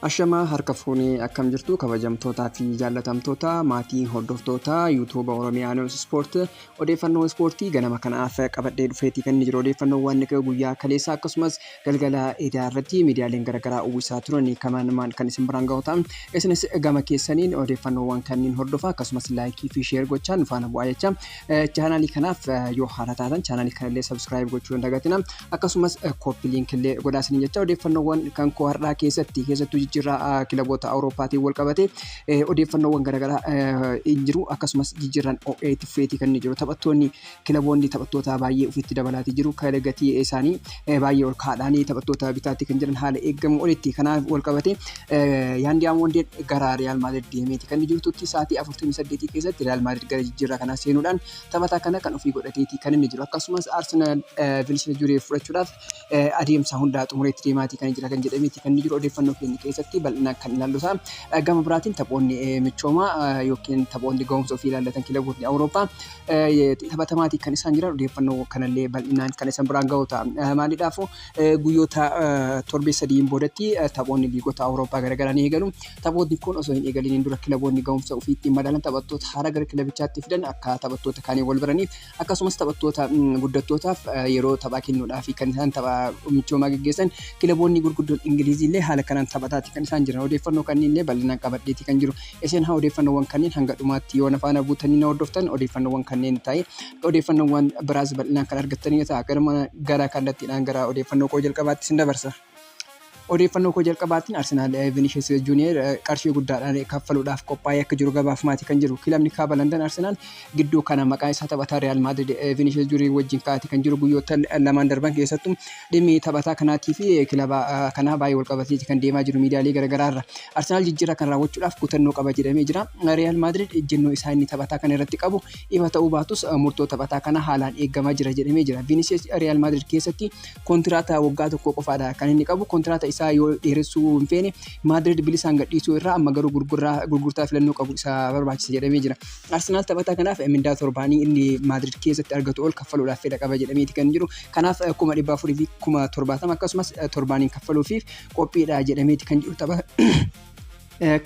Ashamaa harka fuunee akkam jirtu, kabajamtootaa fi jaallatamtoota maatii hordoftoota yuutuuba Oromiyaa News Sport? Odeeffannoo ispoortii ganama kanaaf qabadhee dhufeetii kan inni jiru odeeffannoowwan guyyaa kaleessaa akkasumas galgala edaa irratti miidiyaaleen garaagaraa uwwisaa turan kamaan kan isin biraan gahu ta'a. Isinis gama keessaniin odeeffannoowwan kanneen hordofaa, akkasumas like fi share gochaa nu faana bu'aa jecha. Chaanaalii kanaaf yoo haala taatan chaanaalii kanallee subscribe gochuu hin dagatina, akkasumas copy link illee godhaa isiniin jecha. Odeeffannoowwan kan koo har'aa keessatti keessattuu jijjiirraa kilaboota Awurooppaatiin wal qabate odeeffannoowwan garaagaraa hin jiru. Akkasumas jijjiirraan OA tuffeetii kan inni jiru, taphattoonni kilaboonni taphattoota baay'ee ofitti dabalaatii jiru, gatii isaanii baay'ee ol kaa'aadhaan taphattoota bitaatti kan jiran haala eegamu olitti. Kanaaf wal qabate Yaan Diyaamondeen gara Riyaal Maadrid deemeeti kan inni jirtutti. Sa'aatii 48 keessatti Riyaal Maadrid gara jijjiirraa kanaa seenuudhaan taphataa kana kan ofii godhateeti kan inni jiru. Akkasumas Arsenaal Vinicius Junior fudhachuudhaaf adeemsa hundaa xumureetti deemaatii kan jira kan jedhameeti kan inni jiru, odeeffannoo keenya keessatti bal'inaan kan ilaallu ta'a. Gama biraatiin taphoonni michoomaa yookiin taphoonni ga'umsa ofii ilaallatan kilabootni Awurooppaa taphatamaatii kan isaan jiran, odeeffannoo kanallee bal'inaan kan isaan biraan ga'u ta'a. Maaliidhaaf, guyyoota torbee 3n boodatti taphoonni liigota Awurooppaa garaagaraa ni eegalu. Taphoonni kun osoo hin eegaliniin dura kilaboonni ga'umsa ofii ittiin madaalan, taphattoota haaraa gara kilabichaatti fidan akka taphattoota kaanii wal baraniif, akkasumas taphattoota guddattootaaf yeroo taphaa kennuudhaaf kan isaan tapha michoomaa gaggeessan. Kilaboonni gurguddoon Ingilizii illee haala kanaan taphataati kan isaan jiran. Odeeffannoo kanneen illee bal'inaan qabadheeti kan jiru. Isin haa odeeffannoowwan kanneen hanga dhumaatti yoo na faana buutanii na hordoftan, odeeffannoowwan kanneen ta'e odeeffannoowwan biraas bal'inaan kan argattanii ta'a. Gara kallattiidhaan gara odeeffannoo koo jalqabaatti isin dabarsa. Odeeffannoo koo jalqabaatiin Arsenaal Vinicius Junior qarshii guddaadhaan kaffaluudhaaf qophaa'ee akka jiru gabaafamaati kan jiru. Kilabni kaaba London Arsenaal gidduu kana maqaa isaa taphataa Real Madrid Vinicius Junior wajjin kaa'ate kan jiru. Guyyoota lamaan darban keessattuu dhimmi taphataa kanaatii fi kilaba kanaa baay'ee wal qabatee kan deemaa jiru miidiyaalee garaagaraa irra. Arsenaal jijjiirraa kan raawwachuudhaaf kutannoo qaba jedhamee jira. Real Madrid ejjennoo isaa inni taphataa kana irratti qabu ifa ta'uu baatus, murtoo taphataa kana haalaan eegamaa jira jedhamee jira. Vinicius Real Madrid keessatti kontiraata waggaa 1 qofaadha kan inni qabu. Kontiraata isaa yoo dheeressuu hin feene Maadrid bilisaan gadhiisuu irraa amma garuu gurgurtaa filannoo qabu isa barbaachisa jedhamee jira. Arsenaal taphataa kanaaf mindaa torbaanii inni Maadrid keessatti argatu ol kaffaluudhaaf fedha qaba jedhameeti kan jiru. Kanaaf 470,000 akkasumas torbaaniin kaffaluufiif qophiidha jedhameeti kan jiru tapha.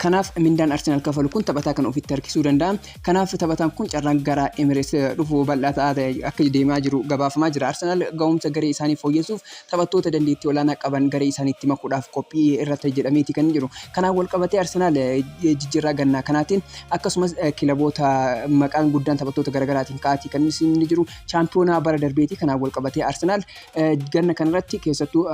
Kanaaf mindaan Arsenaal kafalu kun taphataa kan ofitti harkisuu danda'a. Kanaaf taphataan kun carraan gara Emirates dhufu bal'aa ta'aa ta'e akka deemaa jiru gabaafamaa jira. Arsenaal ga'umsa garee isaanii fooyyessuuf taphattoota dandeettii olaanaa qaban garee isaaniitti makuudhaaf qophii irratti jedhameeti kan jiru. Kanaan wal qabatee Arsenaal jijjiirraa gannaa kanaatiin akkasumas kilaboota maqaan guddaan taphattoota garaagaraatiin ka'aatii kan inni jiru chaampiyoonaa bara darbeeti. Kanaan wal qabatee Arsenaal ganna kanarratti keessattuu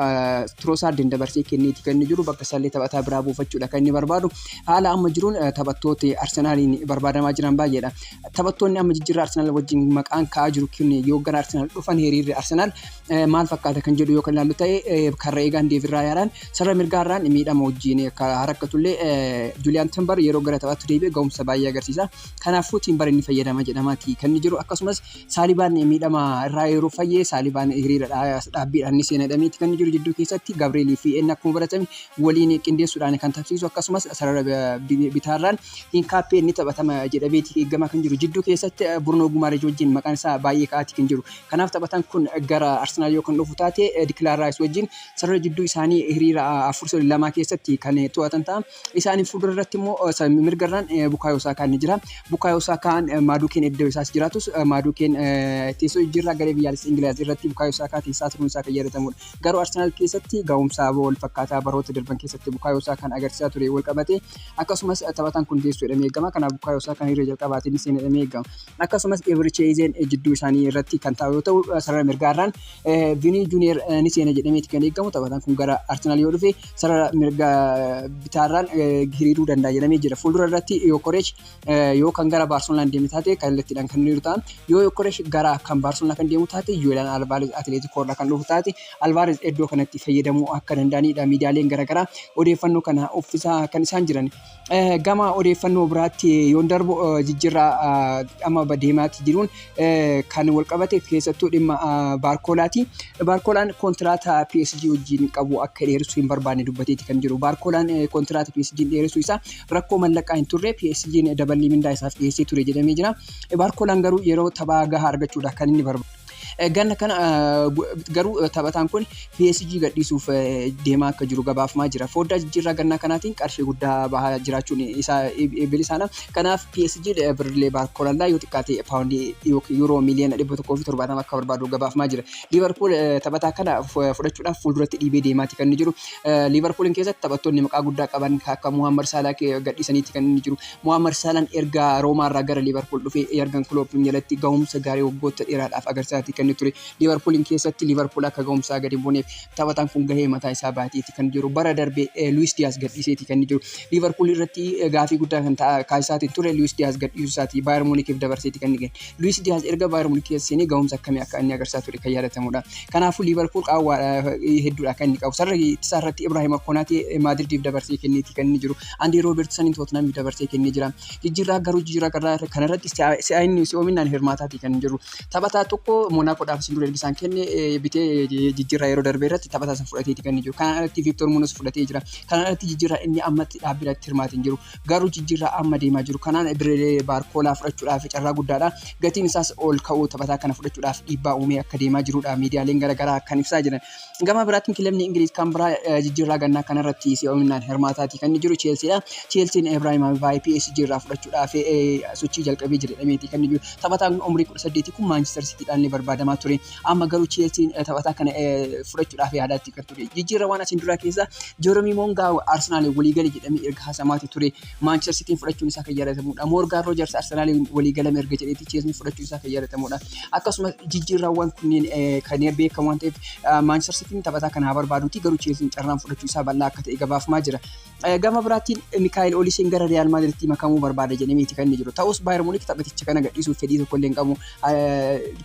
Tiroosaardiin dabarsee kenneeti kan inni jiru, bakka isaallee taphataa biraa buufachuudha kan inni barbaadu. Haala amma jiruun taphattoota Arsenaaliin barbaadamaa jiran baay'eedha. Taphattoonni amma jijjiirraa Arsenaal wajjin maqaan ka'aa jiru kun yoo gara Arsenaal dhufan hiriirri Arsenaal maal fakkaata kan jedhu yoo kan ilaallu ta'e, karra eegaan Deevid Raayaadhaan, sarara mirgaarraan miidhama wajjin rakkatullee Juuliyaan Timbar yeroo gara taphaatti deebi'e ga'umsa baay'ee agarsiisa. Kanaafuu Timbar inni fayyadama jedhamaati kan inni jiru. Akkasumas Saalibaan miidhama irraa yeroo fayyee Saalibaan hiriira dhaabbiidhaan ni seena jedhameeti kan jiru. Jidduu keessatti Gabrielii fi inni akkuma baratame waliin qindeessuudhaan kan tapsiisu, akkasumas sarara bitaarraan Hinkaappee inni taphatama jedhameeti eegamaa kan jiru. Jidduu keessatti Bruno Guimaraes wajjin maqaan isaa baay'ee ka'aati kan jiru. Kanaaf taphataan kun gara Arsenaal yoo kan dhufu taate Declan Rice wajjin sarara jidduu isaanii hiriira 4-2 keessatti kan to'atan ta'a. Isaanii fuuldura irratti immoo mirgarraan Bukaayoo Saakaan ni jira. Bukaayoo Saakaan Maadukeen iddoo isaas jiraatus, Maadukeen teessoo jijjiirraa garee biyyaalessa Ingiliz irratti Bukaayoo Saakaa teessaa turuun isaa kan yaadatamudha. Garuu Arsenaal keessatti ga'umsa wal fakkaataa baroota darban keessatti Bukaayoo Saakaan agarsiisaa ture wal qabate, akkasumas taphataan kun teessoo jedhamee eegama. Kanaaf Bukaayoo Saakaan hiriira jalqabaatiin ni seena jedhamee eegama. Akkasumas Ebriche Ezeen jidduu isaanii irratti kan taa'u yoo ta'u, sarara mirgaarraan Vinii Junior ni seena jedhameeti kan eegamu. Taphataan kun gara Arsenaal yoo dhufe sarara mirga bitaarraan hiriiruu danda'a jedhamee jira. Fuuldura irratti Yokoresh yoo kan gara Baarselonaan deeme taate kallattiidhaan kan hiriiru ta'a. Yoo Yokoresh gara kan Baarselonaa kan deemu taate, Julian Alvarez Atileetikoo irraa kan dhufu taate, Alvarez iddoo kanatti fayyadamuu akka danda'anidha miidiyaaleen garaagaraa odeeffannoo kana uffisaa kan isaan jiran. Gama odeeffannoo biraatti yoon darbu, jijjiirraa amma deemaatti jiruun kan wal qabate keessattuu dhimma Baarkoolaati. Baarkoolaan kontiraata PSG wajjin qabu akka dheeressu hin barbaanne dubbateeti kan jiru. Baarkoolaan kontiraata PSG dheeressuu isaa rakkoo mallaqaa hin turre, PSG'n daballii mindaa isaaf dhiyeessee ture jedhamee jira. Baarkoolaan garuu yeroo taphaa gahaa argachuudha kan inni barbaadu. Ganna kana garuu taphataan kun PSG gadhiisuuf deemaa akka jiru gabaafamaa jira. Foddaa jijjiirraa gannaa kanaatiin qarshii guddaa bahaa jiraachuun isaa bilisaana. Kanaaf PSG Bradley Barcola yoo xiqqaate paawundii yookiin yuuroo miiliyoona 170 akka barbaadu gabaafamaa jira. Liverpool taphataa kana fudhachuudhaaf fuulduratti dhiibee deemaati kan inni jiru. Liverpooliin keessatti taphattoonni maqaa guddaa qaban akka Muhammad Salah gadhiisaniiti kan inni jiru. Muhammad Salaan erga Roomaarraa gara Liverpool dhufee Jurgen Klopp jalatti gahumsa gaarii waggoota dheeraadhaaf agarsiisaati kan inni ture. Liverpooliin keessatti Liverpool akka gahumsaa gadi hin buuneef taphataan kun gahee mataa isaa baateeti kan jiru. Bara darbe Luis Diaz gadhiiseeti kan inni jiru. Liverpool irratti gaafii guddaa kan kaasisaatiin ture Luis Diaz gadhiisuu isaati Bayern Munichiif dabarseeti kan inni kenne. Luis Diaz erga Bayern Munich keessa seenee gahumsa akkamii akka inni agarsiisaa ture kan yaadatamudha. Kanaafuu Liverpool qaawwaa hedduudha kan inni qabu. Sarara ittisaa irratti Ibrahim Konaatee Maadridiif dabarsee kenneeti kan inni jiru. Andy Robertson Tottenhamiif dabarsee kennee jira. Jijjiirraa garuu jijjiirraa kanarratti si'aayinni si'oominaan hirmaataati kan jiru. Taphataa tokko Monaakoodhaaf isin dura ergisaan kenne bitee jijjiirraa yeroo darbe irratti taphataa san fudhateeti kan jiru. Kanaan alatti Victor Munoz fudhatee jira. Kanaan alatti jijjiirraa inni ammatti dhaabbiidhaatti hirmaatee hin jiru. Garuu jijjiirraa amma deemaa jiru. Kanaan Bradley Barcola fudhachuudhaaf carraa guddaadha. Gatiin isaas ol ka'uu taphataa kana fudhachuudhaaf dhiibbaa uumee akka deemaa jirudha. Miidiyaaleen garaagaraa kan ibsaa jiran. Gama biraatiin kilabni Ingiliz kan biraa jijjiirraa gannaa kanarratti si'oominaan hirmaataati kan inni jiru Cheelsiidha. Cheelsiin Ibrahim Abibaayii PSG irraa fudhachuudhaaf sochii jalqabee jira jedhameeti kan inni jiru. Taphataan umrii 18 kun Maanchister Siitiidhaan illee barbaadamaa ture. Amma garuu Cheelsiin taphataa kana fudhachuudhaaf yaadaatti kan ture. Jijjiirraa asiin duraa keessa Jeremy Monga Arsenaal waliigale jedhamee erga haasamaati ture. Maanchister Siitiin fudhachuun isaa kan yaadatamudha. Morgan Rogers Arsenaal waliigalame erga jedheeti Cheelsiin fudhachuun isaa kan yaadatamudha. Akkasumas jijjiirraawwan kunneen kan beekamu waan ta'eef Maanchister Siitiin taphataa kana haa barbaaduuti, garuu Cheelsiin carraan fudhachuu isaa bal'aa akka ta'e gabaafamaa jira. Gama biraatiin Mikaa'el Oliseen gara Riyaal Maadriitti makamuu barbaada jedhameeti kan inni jiru. Ta'us Baayern Muunik taphaticha kana gadhiisuuf fedhii tokko illee hin qabu.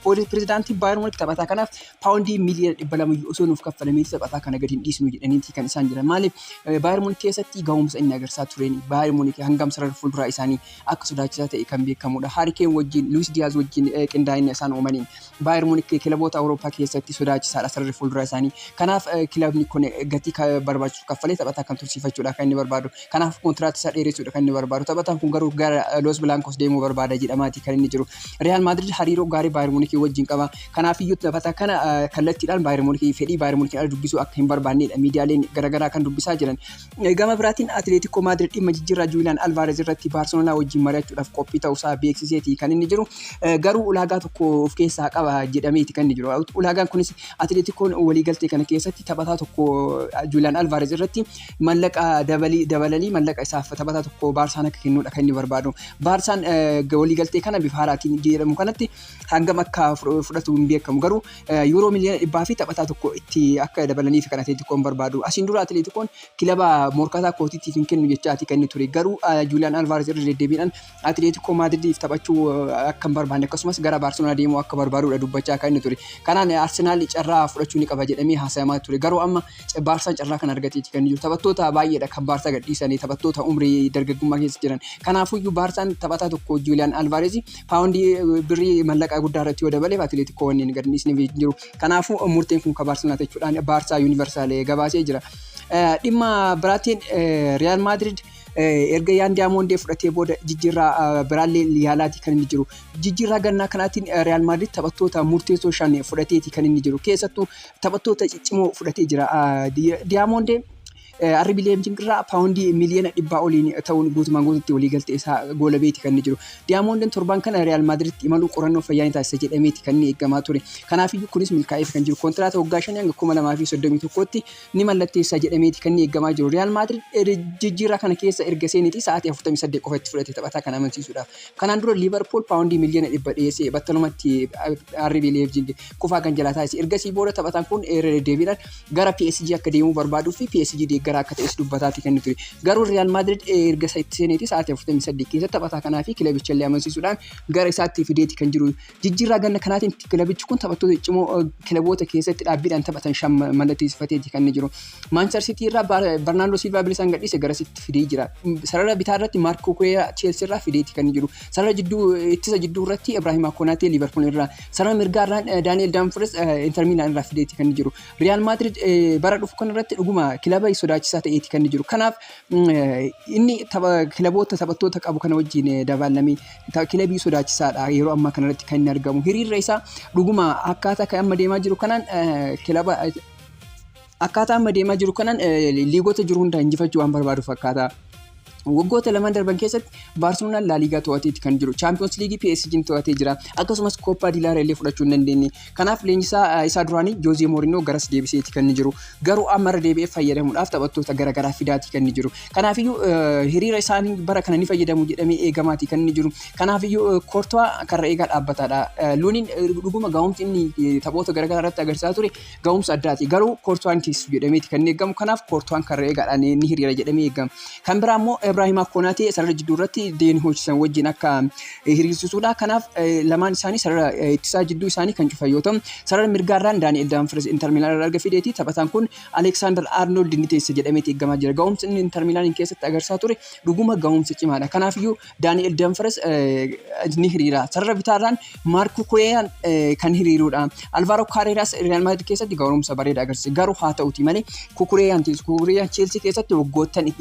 Pirezidaantiin Baayern Muunik taphataa kanaaf paawundii miiliyoona 200 osoo nuuf kaffalameeti taphataa kana gadi hin dhiisnu jedhaniiti kan isaan jiran. Maaliif? Baayern Muunik keessatti gahumsa inni agarsiisaa tureen Baayern Muunik hangam sarara fuulduraa isaanii akka sodaachisaa ta'e kan beekamudha. Harry Kane wajjin, Luis Diaz wajjin qindaa'ina isaan uumaniin Baayern Muunik kilaboota Awurooppaa keessatti sodaachisaadha sararri fuulduraa isaanii. Kanaaf kilabni kun gatii barbaachisu kaffalee taphataa kan tursiifachuudha kan inni barbaadu. Kanaaf kontiraata isaa dheeressuudha kan inni barbaadu. Taphataan kun garuu gara Los Blancos deemuu barbaada jedhamaati kan inni jiru. Real Madrid hariiroo gaarii Baayern Muunik wajjin qaba. Kanaaf iyyuu taphataa kana kallattiidhaan Baayern Muunik fedhii Baayern Muunik ala dubbisuu akka hin barbaannedha miidiyaaleen garaagaraa kan dubbisaa jiran. Gama biraatiin Atileetikoo Maadrid dhimma jijjiirraa Juuliyaan Alvaarez irratti Baarseloonaa wajjin mari'achuudhaaf qophii ta'uusaa beeksiseeti kan inni jiru. Garuu ulaagaa tokko of keessaa qaba jedhameeti kan inni jiru. Ulaagaan kunis Atileetikoon waliigaltee kana keessatti taphataa tokko Juuliyaan Alvaarez irratti mallaqa dabalanii mallaqa isaaf taphataa tokko Baarsaan akka kennudha kan inni barbaadu. Baarsaan waliigaltee kana bifa haaraatiin jedhamu kanatti hangam akka fudhatu hin beekamu. Garuu yuuroo miiliyoona 100 fi taphataa tokko itti akka dabalaniif kan Atileetikoon barbaadu. Asiin dura Atileetikoon kilaba morkataa kootiitiif hin kennu jechaati kan inni ture. Garuu Juuliyaan Alvaarez irra deddeebiidhaan Atileetikoo Maadridiif taphachuu akka hin barbaanne, akkasumas gara Baarseloonaa deemuu akka barbaadudha dubbachaa kan inni ture. Kanaan Arsenaal carraa fudhachuu ni qaba jedhamee haasayamaa ture. Garuu amma Baarsaan carraa kan argateeti kan jiru. Taphattoota baay'eedha kan Baarsaa gadhiisanii, taphattoota umrii dargaggummaa keessa jiran. Kanaafuyyuu Baarsaan taphataa tokko Juuliyaan Alvaarez paawundii birrii mallaqa guddaa irratti yoo dabaleef Atileetikoo wanneen gad hin dhiisneef hin jiru. Kanaafuu murteen kun kan Baarseloonaa jechuudhaan Baarsaa Yuunivarsaal gabaasee jira. Dhimma biraatiin Riyaal Maadrid erga Yaan Diyaamondee fudhatee booda jijjiirraa biraallee yaalaati kan inni jiru. Jijjiirraa gannaa kanaatiin Riyaal Maadrid taphattoota murteessoo shan fudhateeti kan inni jiru. Keessattuu taphattoota ciccimoo fudhatee jira. Diyaamondee RB Leipzig irraa paawundii miiliyoona 100 oliin ta'uun guutumaan guututti waliigaltee isaa goolabeeti kan inni jiru. Diyaamondeen torban kana Riyaal Maadriditti imaluu qorannoo fayyaa ni taasisa jedhameeti kan inni eegamaa ture. Kanaafiyyuu kunis milkaa'eef kan jiru. Kontiraata waggaa 5 hanga 2031tti ni mallatteessa jedhameeti kan inni eegamaa jiru. Riyaal Maadrid jijjiirraa kana keessa erga seeneeti sa'aatii 48 qofa itti fudhate taphataa kana amansiisuudhaaf. Kanaan dura Liverpool paawundii miiliyoona 100 dhiyeessee battalumatti RB Leipzig kufaa kan jalaa taasise. Ergasii booda taphataan kun irra deddeebiidhaan gara PSG akka deemuu barbaaduu fi PSG deeggaraa akka ta'es dubbataati kan inni ture. Garuu Riyaal Maadrid erga isa itti seeneeti sa'aatii 48 keessa taphataa kanaa fi kilabicha illee amansiisuudhaan gara isaatti fideeti kan jiru. Jijjiirraa ganna kanaatiin kilabichi kun taphattoota ciccimoo kilaboota keessatti dhaabbiidhaan taphatan shan mallatteessifateeti kan inni jiru. Maanchister Sitii irraa Barnaandoo Silvaa bilisaan gadhiise garasitti fidee jira. Sarara bitaa irratti Maark Kukureeyaa Cheelsii irraa fideeti kan inni jiru. Sarara jidduu ittisa jidduu irratti Ibrahima Konaatee Liverpool irraa. Sarara mirgaa irraan Daani'el Daamfires Inter Miilaan irraa fideeti kan inni jiru. Riyaal Maadrid bara dhufu kana irratti dhuguma kilaba sodaachisaa sodaachisaa ta'eeti kan inni jiru. Kanaaf inni kilaboota taphattoota qabu kana wajjin dabaalamee kilabii sodaachisaadha yeroo ammaa kanarratti kan inni argamu. Hiriirra isaa dhuguma akkaataa kan amma deemaa jiru kanaan kilaba akkaataa amma deemaa jiru kanaan liigota jiru hunda injifachuu waan barbaadu fakkaata. Waggoota lamaan darban keessatti Baarseloonaan Laaliigaa to'ateeti kan jiru. Chaampiyoons Liigii PSG'n to'atee jira. Akkasumas Kooppaa Diilaaraa illee fudhachuu hin dandeenye. Kanaaf leenjisaa isaa duraanii Joozee Moorinoo garas deebiseeti kan inni jiru. Garuu amma irra deebi'ee fayyadamuudhaaf taphattoota garaagaraa fidaati kan inni jiru. Kanaafiyyuu hiriira isaanii bara kana ni fayyadamu jedhamee eegamaati kan inni jiru. Kanaafiyyuu Koortuwaa karra eegaa dhaabbataadha. Luuniin dhuguma ga'umsi inni taphoota garaagaraa irratti agarsiisaa ture ga'umsa addaati. Garuu Koortuwaan teessisu jedhameeti kan inni eegamu. Kanaaf Koortuwaan karra eegaadhaan ni hiriira jedhamee eegama. Kan biraa immoo Ibraahimaa Konaatee sarara jidduu irratti Deen Hojsan wajjin akka hiriirsisuudha. Kanaaf lamaan isaanii sarara ittisaa jidduu isaanii kan cufan yoo ta'u, sarara mirgaarraan Daani'el Daanfiris Inter Milaan irraa erga fideeti. Taphataan kun Aleksaandar Arnold ni teessa jedhameeti eegamaa jira. Ga'umsi inni Inter Milaaniin keessatti agarsiisaa ture dhuguma ga'umsa cimaadha. Kanaafiyyuu Daani'el Daanfiris ni hiriira. Sarara bitaarraan Maarkuu Kureeyaan kan hiriirudha. Alvaaro Kaareeraas Real Madrid keessatti ga'umsa bareeda agarsiise. Garuu haa ta'uti malee Kukureeyaan teessu. Kukureeyaan Cheelsii keessatti waggoottan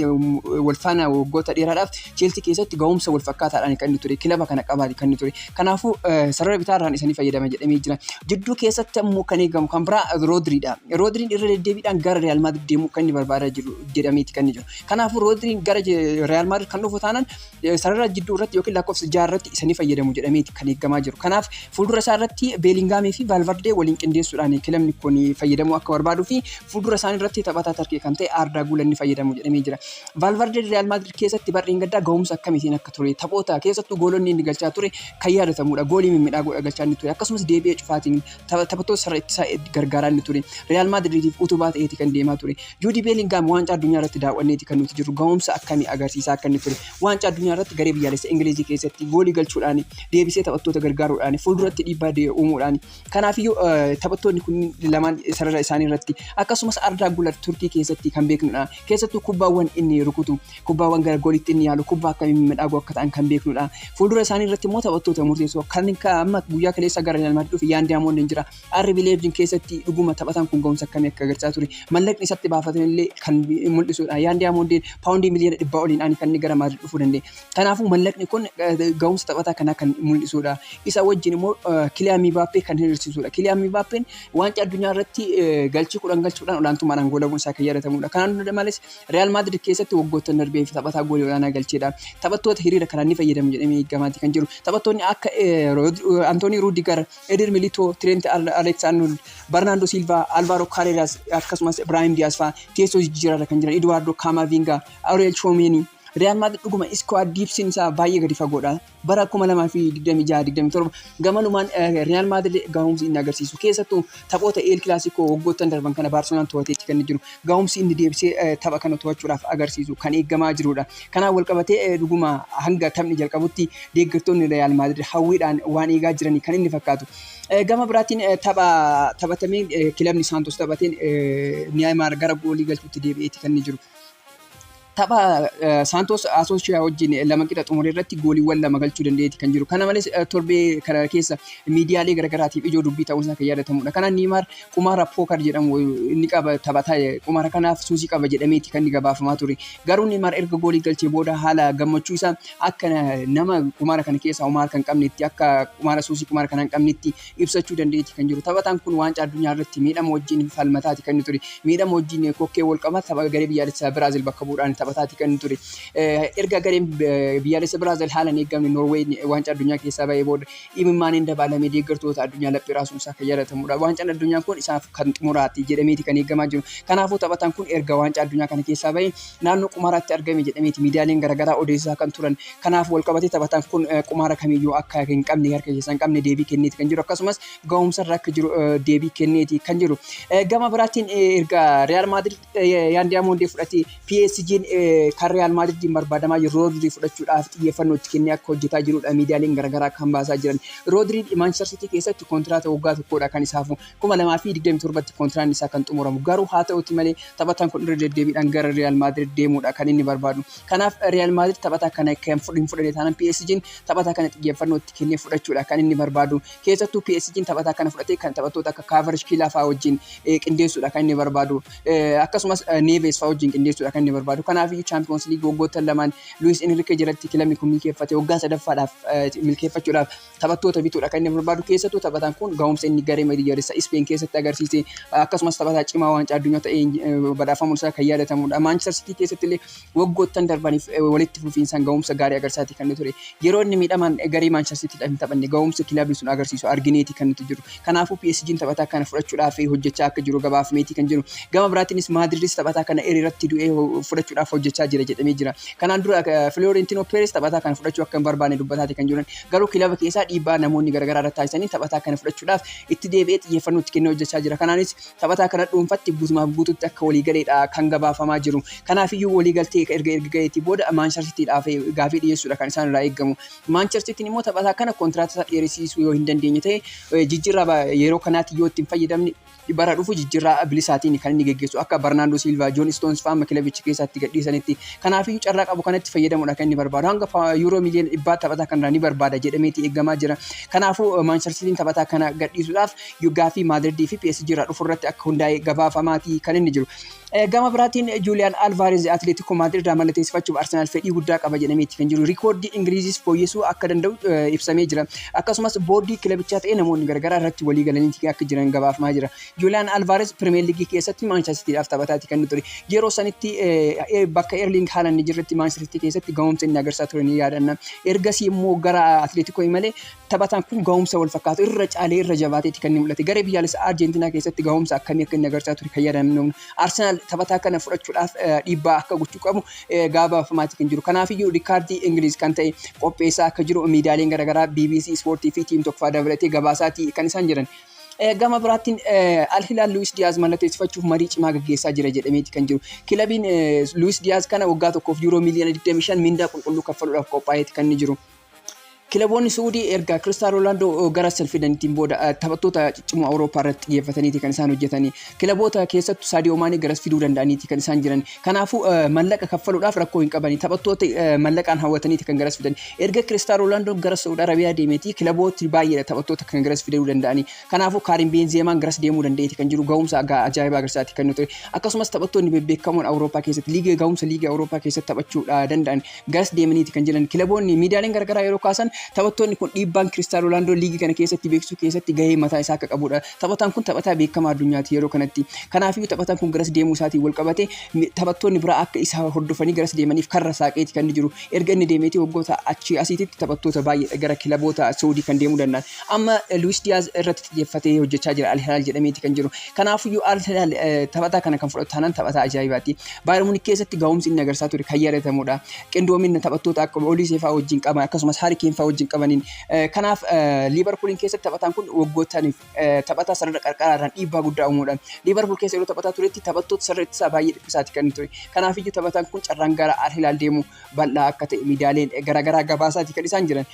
wal faana waggoota dheeraadhaaf Cheelsii keessatti ga'umsa wal fakkaataadhaan kan inni ture. Kilaba kana qabaate kan inni ture. Kanaafuu sarara bitaarraan isanii fayyadama jedhamee jira. Jidduu keessatti ammoo kan eegamu kan biraa Roodriidha. Roodriin irra deddeebiidhaan gara Real Madrid deemuu kan inni barbaadaa jiru jedhameeti kan inni jiru. Kanaafuu Roodriin gara Real Madrid kan dhufu taanaan sarara jidduu irratti yookiin lakkoofsa jaha irratti isanii fayyadamu jedhameeti kan eegamaa jiru. Kanaaf fuuldura isaa irratti Beelingaamii fi Vaalvardee waliin qindeessuudhaan kilabni kun fayyadamuu akka barbaaduu fi fuuldura isaanii irratti taphataa Tarkii kan ta'e Ardaa Guulan ni fayyadamu jedhamee jira. Vaalvardee Real Madrid keessatti barreen gaddaa ga'umsa akkamiitiin akka ture taphoota keessattuu goolonni inni galchaa ture kan yaadatamudha. Goolii mimmiidhagoo galchaa inni ture akkasumas deebi'ee cufaatiin taphattoota sarara ittisaa gargaaraa inni ture. Real Madridiif utubaa ta'eeti kan deemaa ture. Juudi Beelingaam waancaa addunyaa irratti daawwanneeti kan nuti jirru ga'umsa akkamii agarsiisaa akka inni ture. Waancaa addunyaa irratti garee biyyaalessa Ingilizii keessatti goolii galchuudhaan deebisee taphattoota gargaaruudhaan fuulduratti dhiibbaa uumuudhaan kanaafiyyuu taphattoonni kun lamaan sarara isaanii irratti akkasumas Ardaa Gular Turkii keessatti kan beeknudha. Keessattuu kubbaawwan inni rukutu kubbaawwan gara gooliitti inni yaalu kubbaa akkamii mimmiidhagoo akka ta'an kan beeknudha. Fuuldura isaanii irratti immoo taphattoota murteessoo kan amma guyyaa kaleessa gara Real Madrid dhufe Yaan Diyaamoond hin jira. RB Leipzig keessatti dhuguma taphataan kun ga'umsa akkamii akka agarsiisaa ture mallaqni isatti baafatan illee kan mul'isudha. Yaan Diyaamoondiin paawundii miliyoona 100 oliin ani kan inni gara Maadrid dhufuu danda'e. Kanaafuu mallaqni kun ga'umsa taphataa kanaa kan mul'isudha. Isa wajjin immoo Kiliyaan Mibaappee kan hiriirsisudha. Kiliyaan Mibaappeen waancaa addunyaa irratti galchii 10 galchuudhaan olaantummaadhaan goolabuun isaa kan yaadatamudha. Kanaan malees Real Madrid keessatti waggoottan darbeef taphataa goolii olaanaa galcheedha. Taphattoota hiriira kanaan ni fayyadamu jedhamee eegamaati kan jiru. Taphattoonni akka Antoonii Ruudigar, Eder Militoo, Trent Alexander, Bernardo Silva, Alvaro Carreras akkasumas Ibrahim Diaz fa'aa teessoo jijjiirarra kan jiran Eduardo Camavinga, Aurel Tchouameni. Real Madrid dhuguma squad depthiin isaa baay'ee gadi fagoodha. Bara 2026-27 gamanumaan Real Madrid gahumsi inni agarsiisu keessattuu taphoota El Clasico waggoottan darban kana Baarseloonaan to'ateetti kan inni jiru gahumsi inni deebisee tapha kana to'achuudhaaf agarsiisu kan eegamaa jirudha. Kanaan wal qabatee dhuguma hanga taphni jalqabutti deeggartoonni Real Madrid hawwiidhaan waan eegaa jiranii kan inni fakkaatu. Gama biraatiin tapha taphatamee kilabni Saantos taphateen Neymar gara goolii galchuutti deebi'eeti kan inni jiru. Tapha Saantos Asooshiyaa wajjin 2 qixa xumure irratti gooliiwwan 2 galchuu danda'eeti kan jiru. Kana malees torbee kana keessa miidiyaalee garaagaraatiif ijoo dubbii ta'uun isaa kan yaadatamudha. Kanaan Neymar qumaara poker jedhamu inni qaba taphataa qumaara kanaaf suusii qaba jedhameeti kan inni gabaafamaa ture. Garuu Neymar erga goolii galchee booda haala gammachuu isaa akka nama qumaara kana keessaa homaa harka hin qabnetti akka qumaara suusii qumaara kana hin qabnetti ibsachuu danda'eeti kan jiru. Taphataan kun waancaa addunyaa irratti miidhama wajjin falmataati kan inni ture. Miidhama wajjin kokkee wal qaba tapha garee biyyaalessaa Biraazil bakka bu'uudhaan taphataati kan inni ture. Erga gareen biyyaalessa Biraazil haala hin eegamne Noorweey waancaa addunyaa keessaa ba'ee booda imimmaaniin dabaalamee deeggartoota addunyaa laphee raasuun isaa kan yaadatamudha. Waancaan addunyaa kun isaaf kan xumuraati jedhameeti kan eegamaa jiru. Kanaafuu taphataan kun erga waancaa addunyaa kana keessaa ba'ee naannoo qumaaraatti argame jedhameeti miidiyaaleen garaagaraa odeessaa kan turan. Kanaaf wal qabatee taphataan kun qumaara kamiyyuu akka hin qabne harka keessaa hin qabne deebii kenneeti kan jiru akkasumas ga'umsarra akka jiru deebii kenneeti kan jiru. Gama biraatiin erga Real Madrid Yaan Diyaamondee fudhatee PSG'n kan Real Maadridiin barbaadamaa jiru Roodrii fudhachuudhaaf xiyyeeffannoo itti kennee akka hojjetaa jirudha miidiyaaleen garaagaraa kan baasaa jiran. Roodriin Maanchister Siitii keessatti kontiraata waggaa tokkodha kan isaafu 2027tti kontiraanni isaa kan xumuramu. Garuu haa ta'uti malee taphataan kun irra deddeebiidhaan gara Real Maadrid deemuudha kan inni barbaadu. Kanaaf Real Maadrid taphataa kana kan hin fudhanne taanaan PSG'n taphataa kana xiyyeeffannoo itti kennee fudhachuudha kan inni barbaadu. Keessattuu PSG'n taphataa kana fudhatee kan taphattoota akka Kaavarishkiilaa fa'aa wajjin qindeessuudha kan inni barbaadu. Akkasumas Neeves fa'aa wajjin qindeessuudha kan inni barbaadu. Kanaafiyyuu Chaampiyoons Liigii waggoottan lamaan Luis Enrique jalatti kilabni kun milkeeffate waggaa sadaffaadhaaf milkeeffachuudhaaf taphattoota bituudha kan inni barbaadu. Keessattuu taphataan kun gahumsa inni garee biyyoolessaa Ispeen keessatti agarsiise akkasumas taphataa cimaa waancaa addunyaa ta'ee badhaafamuun isaa kan yaadatamudha. Maanchister Sitii keessatti illee waggoottan darbaniif walitti fufiinsaan gahumsa gaarii agarsiisaati kan inni ture. Yeroo inni miidhamaan garee Maanchister Siitiidhaaf hin taphanne gahumsa kilabni sun agarsiisu argineeti kan nuti jiru. Kanaafuu PSG'n taphataa kana fudhachuudhaaf hojjechaa akka jiru gabaafameeti kan jiru. Gama biraatiinis Maadridis taphataa kana irratti du'ee fudhachuudhaaf hojjechaa jira jedhamee jira. Kanaan dura Filoorentino Peres taphataa kana fudhachuu akka hin barbaanne dubbataati kan jiran. Garuu kilaba keessaa dhiibbaa namoonni garaagaraa irratti taasisanii taphataa kana fudhachuudhaaf itti deebi'ee xiyyeeffannoo itti kennee hojjechaa jira. Kanaanis taphataa kana dhuunfatti guutumaaf guututti akka waliigaleedha kan gabaafamaa jiru. Kanaafiyyuu waliigaltee erga erga gaheetii booda Maanchister Siitiidhaaf gaafii dhiyeessuudha kan isaan irraa eegamu. Maanchister Siitiin immoo taphataa kana kontiraata isaa dheeressisuu yoo hin dandeenye ta'e jijjiirraa yeroo kanaatti yoo itti hin fayyadamne bara dhufu jijjiirraa bilisaatiin kan inni geggeessu akka Barnaandoo Silvaa, Joon Stoons fa'aa amma kilabicha keessatti gadhiisanitti. Kanaafiyyuu carraa qabu kanatti fayyadamuudha kan inni barbaadu. Hanga yuuroo miiliyoona 100 taphataa kanarraa ni barbaada jedhameeti eegamaa jira. Kanaafuu Maanchister Siitiin taphataa kana gadhiisuudhaaf gaaffii Maadridii fi PSG irraa dhufu irratti akka hundaa'e gabaafamaatii kan inni jiru. Gama biraatiin Juuliyaan Alvaarez Atileetikoo Maadrid irraa mallatteessifachuuf Arsenaal fedhii guddaa qaba jedhameeti kan jiru. Rikoordii Ingiliziis fooyyessuu akka danda'u ibsamee jira. Akkasumas boordii kilabichaa ta'ee namoonni garaagaraa irratti walii galanii akka jiran gabaafamaa jira. Juuliyaan Alvaarez Pirimeer Liigii keessatti Maanchister Siitiidhaaf taphataati kan inni ture. Yeroo sanitti bakka Erling Haaland jirretti Maanchister Siitii keessatti gahumsa inni agarsiisaa ture ni yaadanna. Ergasii immoo gara Atileetikoo imalee taphataan kun gahumsa wal fakkaatu irra caalee irra jabaateeti kan inni mul'ate. Garee biyyaalessa Arjentiinaa keessatti gahumsa akkamii akka inni agarsiisaa ture kan yaadamu. Arsenaal taphataa kana fudhachuudhaaf dhiibbaa akka gochuu qabu gabaafamaati kan jiru. Kanaafiyyuu Rikaardii Ingiliz kan ta'e qopheessaa akka jiru miidiyaaleen garaagaraa BBC Ispoortii fi Tiim Tokkoffaa dabalatee gabaasaati kan isaan jiran. Gama biraatiin Al Hilaal Luis Diyaaz mallatteessifachuuf marii cimaa gaggeessaa jira jedhameeti kan jiru. Kilabiin Luis Diyaaz kana waggaa tokkoof yuuroo miiliyoona 25 mindaa qulqulluu kaffaluudhaaf qophaa'eeti kan inni jiru. Kilaboonni Suudii erga Kiristaanoo Roonaaldoo gara san fidaniitiin booda taphattoota ciccimoo Awurooppaa irratti xiyyeeffataniiti kan isaan hojjetanii. Kilaboota keessattuu Saadiyoo Maanee garas fiduu danda'aniiti kan isaan jiran. Kanaafuu mallaqa kaffaluudhaaf rakkoo hin qabani. Taphattoota mallaqaan hawwataniiti kan garas fidan. Erga Kiristaanoo Roonaaldoo gara Saudi Arabiyaa deemeeti kilabooti baay'eedha taphattoota kan garas fiduu danda'anii. Kanaafuu Kaarim Beenzeemaan garas deemuu danda'eeti kan jiru gahumsa ajaa'ibaa agarsiisaati kan ture. Akkasumas taphattoonni bebbeekamoon Awurooppaa keessatti liiga gahumsa liiga Awurooppaa keessatti taphachuu danda'an garas deemaniiti kan jiran. Kilaboonni miidiyaaleen garaagaraa yeroo kaasan taphattoonni kun dhiibbaan Kiristaanoo Roonaaldoo liigii kana keessatti beeksisuu keessatti gahee mataa isaa akka qabudha. Taphataan kun taphataa beekamaa addunyaati yeroo kanatti. Kanaafiyyuu taphataan kun garas deemuu isaatiin wal qabate taphattoonni biraa akka isa hordofanii garas deemaniif karra saaqeeti kan inni jiru. Erga inni deemeeti waggoota achii asiititti taphattoota baay'eedha gara kilaboota Saudii kan deemuu danda'an. Amma Luis Diyaaz irratti xiyyeeffatee hojjechaa jira Al Hilaal jedhameeti kan jiru. Kanaafiyyuu Al Hilaal taphataa kana kan fudhatu taanaan taphataa ajaa'ibaati. Baayern Muunik keessatti gahumsi inni agarsiisaa ture kan yaadatamudha. Qindoomina taphattoota akka Oliisee fa'aa wajjin qaban akkasumas Haari Keen fa'aa wajjin qabaniin. Kanaaf Liivarpuuliin keessatti taphataan kun waggootaniif taphataa sarara qarqaraa irraan dhiibbaa guddaa uumuudha. Liivarpuul keessa yeroo taphataa turetti taphattoota sarara ittisaa baay'ee dhiphisaati kan inni ture. Kanaafiyyuu taphataan kun carraan gara Al Hilaal deemu bal'aa akka ta'e miidiyaaleen garaagaraa gabaasaati kan isaan jiran.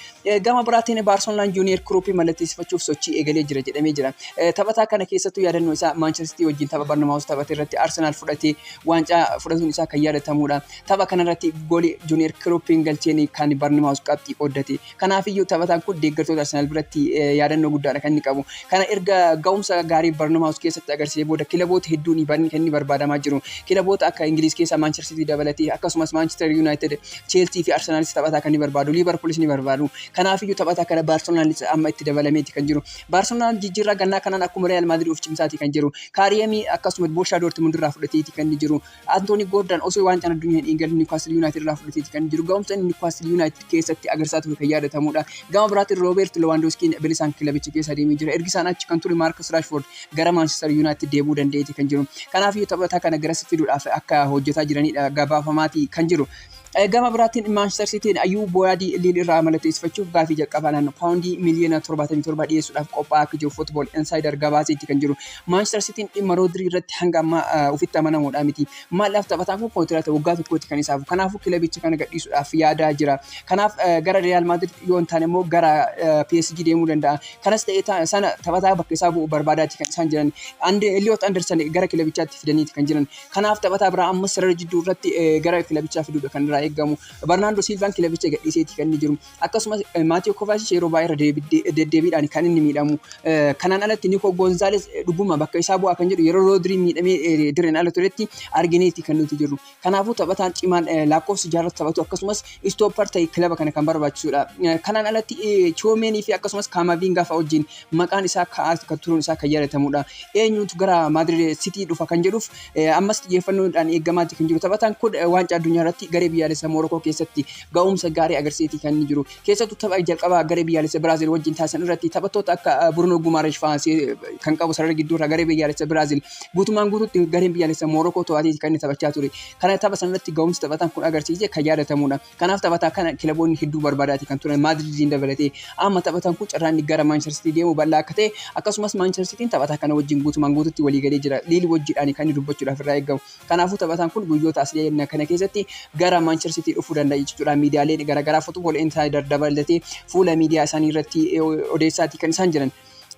Gama biraatiin Baarseloonaan Juuniyer Kiruupii mallatteessifachuuf sochii eegalee jira jedhamee jira. Taphataa kana keessattuu yaadannoo isaa Maanchister Sitii wajjin tapha Barnamaawus taphate irratti Arsenaal fudhatee waancaa fudhatuun isaa kan yaadatamudha. Tapha kanarratti goolii Juuniyer Kiruupiin galcheen kan Barnamaawus qabxii qooddate. Kanaafiyyuu taphataan kun deeggartoota Arsenaal biratti yaadannoo guddaadha kan inni qabu. Kana erga ga'umsa gaarii Barnamaawus keessatti agarsiisee booda kilaboota hedduun kan inni barbaadamaa jiru. Kilaboota akka Ingiliiz keessaa Maanchister Sitii dabalatee akkasumas Maanchister Yuunaayitid, Cheelsii fi Arsenaalis taphataa kan ni barbaadu. Liivarpuulis ni barbaadu. Kanaafiyyuu taphataa kana Baarselonaanis amma itti dabalameeti kan jiru. Baarselonaan jijjiirraa gannaa kanaan akkuma Real Maadrid of cimsaati kan jiru. Kaariyemii akkasumas Borshaa Doortimund irraa fudhateeti kan inni jiru. Antoonii Goordan osoo waancaan addunyaa hin eegalin Niwukaastil Yuunaayitid irraa fudhateeti kan inni jiru. Ga'umsa inni Niwukaastil Yuunaayitid keessatti agarsiisaa ture kan yaadatamudha. Gama biraatiin Roobeert Lewandowskiin bilisaan kilabicha keessa deemee jira. Ergi isaan achi kan ture Maarkas Raashfoord gara Maanchister Yuunaayitid deebi'uu danda'eeti kan jiru. Kanaafiyyuu taphataa kana garas fiduudhaaf akka hojjetaa jiranidha gabaafamaati kan jiru. Gama biraatiin Maanchister Siitiin Ayyuu Boyaadii Liil irraa mallatteessifachuuf gaafii jalqabaa naannoo paawundii miiliyoona 77 dhiyeessuudhaaf qophaa'aa akka jiru Football Insider gabaaseetti kan jiru. Maanchister Siitiin dhimma Roodirii irratti hanga ammaa ofitti amanamuudha miti. Maalaaf taphataan kun kontiraata waggaa tokkooti kan isaaf. Kanaafuu kilabicha kana gadhiisuudhaaf yaadaa jira. Kanaaf gara Real Madrid yoo hin taane immoo gara PSG deemuu danda'a. Kanas ta'ee sana taphataa bakka isaa bu'u barbaadaati kan isaan jiran. Elliot Anderson gara kilabichaatti fidaniiti kan jiran. Kanaaf taphataa biraa ammas sarara jidduu irratti gara kilabichaa fiduudha kan irraa eegamu. Barnaandoo Silvaan kilabicha gadhiiseeti kan inni jiru. Akkasumas Maatiyoo Kovaasic yeroo baay'ee irra deddeebiidhaan kan inni miidhamu. Kanaan alatti Nikoo Gonzaales dhuguma bakka isaa bu'aa kan jedhu yeroo Roodrii miidhamee dirreen ala turetti argineeti kan nuti jirru. Kanaafuu taphataan cimaan lakkoofsa jaarratti taphatu akkasumas istooppar ta'e kilaba kana kan barbaachisudha. Kanaan alatti Chiwomeenii fi akkasumas Kaamaviingaa fa'a wajjin maqaan isaa ka'aa kan turuun isaa kan yaadatamudha. Eenyutu gara Maadrid Sitii dhufa kan jedhuuf ammas xiyyeeffannoodhaan eegamaati kan jiru. Taphataan kun waancaa addunyaa irratti garee biyyaalessaa Moorokoo keessatti ga'umsa gaarii agarsiiseeti kan inni jiru. Keessattuu tapha jalqabaa garee biyyaalessa Biraazil wajjin taasisan irratti taphattoota akka Bruno Gumaresh fa'aa kan qabu sarara gidduu irraa garee biyyaalessa Biraazil guutumaan guutuutti gareen biyyaalessa Moorokoo to'ateeti kan inni taphachaa ture. Kana tapha sanarratti ga'umsi taphataan kun agarsiise kan yaadatamudha. Kanaaf taphataa kana kilaboonni hedduu barbaadaati kan turan, Maadridiin dabalatee. Amma taphataan kun carraan inni gara Maanchister Sitii deemu bal'aa akka ta'e, akkasumas Maanchister Sitiin taphataa kana wajjin guutumaan guututti walii galee jira. Liil wajjiidhaan kan inni dubbachuudhaaf irraa eegamu. Kanaafuu taphataan kun guyyoota as dhiyeenya kana keessatti gara Maanchister Sitii dhufuu danda'a jechuudha. Miidiyaaleen garaagaraa, Football Insider dabalatee, fuula miidiyaa isaanii irratti odeessaati kan isaan jiran.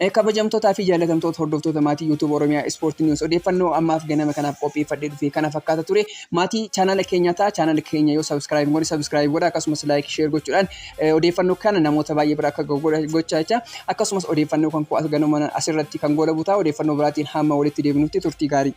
Kabajamtootaa fi jaallatamtoota hordoftoota maatii YouTube Oromiyaa Ispoortii News, odeeffannoo ammaaf ganama kanaaf qopheeffadhee dhufe kana fakkaata ture. Maatii chaanala keenyaa ta'a. Chaanala keenya yoo subscribe godhe, subscribe godha. Akkasumas like, share gochuudhaan odeeffannoo kana namoota baay'ee bira akka gochaa jecha. Akkasumas odeeffannoo kan koo ganama asirratti kan goolabu ta'a. Odeeffannoo biraatiin hamma walitti deebinutti turtii gaarii.